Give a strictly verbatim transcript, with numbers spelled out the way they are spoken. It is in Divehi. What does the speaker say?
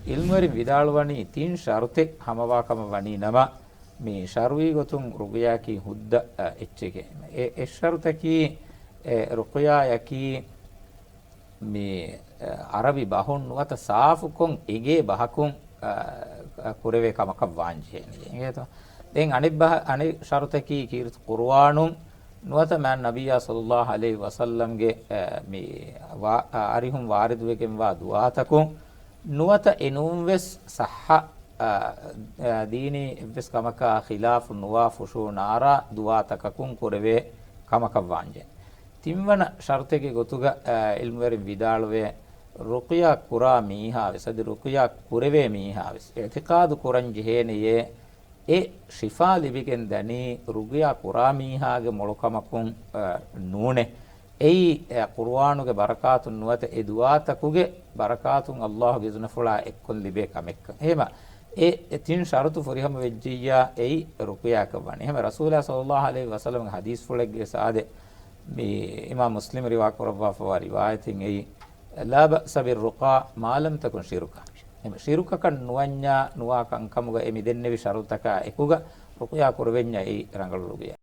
ޢިލްމުވެރިން ވިދާޅުވަނީ ތިން ޝަރުތެއް ހަމަވާ ކަމަށް ވަނީ ނަމަ، މި ޝަރުޢީ ގޮތުން ރުޤްޔާއަކީ ހުއްދަ، އަ، އެއްޗެކޭ. އެ، އެއް ޝަރުތަކީ، އެ، ރުޤްޔާއަކީ މި، އަ، ޢަރަބި ބަހުން ނުވަތަ ސާފުކޮށް އެނގޭ ބަހަކުން، އަ، އަ، ކުރެވޭ ކަމަކަށް ވާންޖެހޭނެ. އެނގޭތޯ؟ ދެން އަނެއް ބަހަ-، އަނެއް ޝަރުތަކީ ކީރިތި ޤުރުއާނުން ނުވަތަ މާތް ނަބިއްޔާ ޞައްލައްލާހު ޢަލައިހި ވަސައްލަމްގެ، އަ، މި ވާ-، އަ، އަރިހުން ވާރިދުވެގެންވާ ދުޢާތަކުން ނުވަތަ އެނޫންވެސް ޞައްޙަ، އަ، އަ، ދީނީ އެއްވެސް ކަމަކާ ޚިލާފު ނުވާ ފުށޫނާރާ ދުޢާތަކަކުން ކުރެވޭ ކަމަކަށް ވާންޖެ. ތިންވަނަ ޝަރުތެއްގެ ގޮތުގަ، އަ، ޢިލްމުވެރިން ވިދާޅުވޭ، ރުޤްޔާ ކުރާ މީހާވެސް އަދި ރުޤްޔާ ކުރެވޭ މީހާވެސް އިޢްތިޤާދު ކުރަން ޖެހޭނެޔޭ، އެ ޝިފާ ލިބިގެން ދަނީ ރުޤްޔާ ކުރާ މީހާގެ މޮޅުކަމަކުން، އަ، ނޫނޭ. އެއީ، އެ، ޤުރުއާނުގެ ބަރަކާތުން ނުވަތަ އެ ދުޢާތަކުގެ ބަރަކާތުން އައްލާހުގެ އިޒުނަފުޅާ އެއްކޮށް ލިބޭ ކަމެއްކަން. އެހެމަ، އެ، އެ ތިން ޝަރުތު ފުރިހަމަ ވެއްޖިއްޔާ، އެއީ ރުޤްޔާއަކަށް ވަނީ. އެހެމަ، ރަސޫލާ ޞައްލައްލާހު ޢަލައިހި ވަސައްލަމްގެ ޙަދީޘްފުޅެއްގެ ސާދެ، މި އިމާމް މުސްލިމް ރިވާ ކުރައްވާފަވާ ރިވާޔަތެއް އެއީ، ލާ ބައްސަ ބިއްރުޤާ މާ ލަމް ތަކުން ޝިރުކާ. އެހެމަ، ޝިރުކަކަށް ނުވަންޏާ ނުވާ ކަންކަމުގަ އެ މި ދެންނެވި ޝަރުތަކާ އެކުގަ ރުޤްޔާ ކުރެވެންޏާ އެއީ ރަނގަޅު ރުޤްޔާ.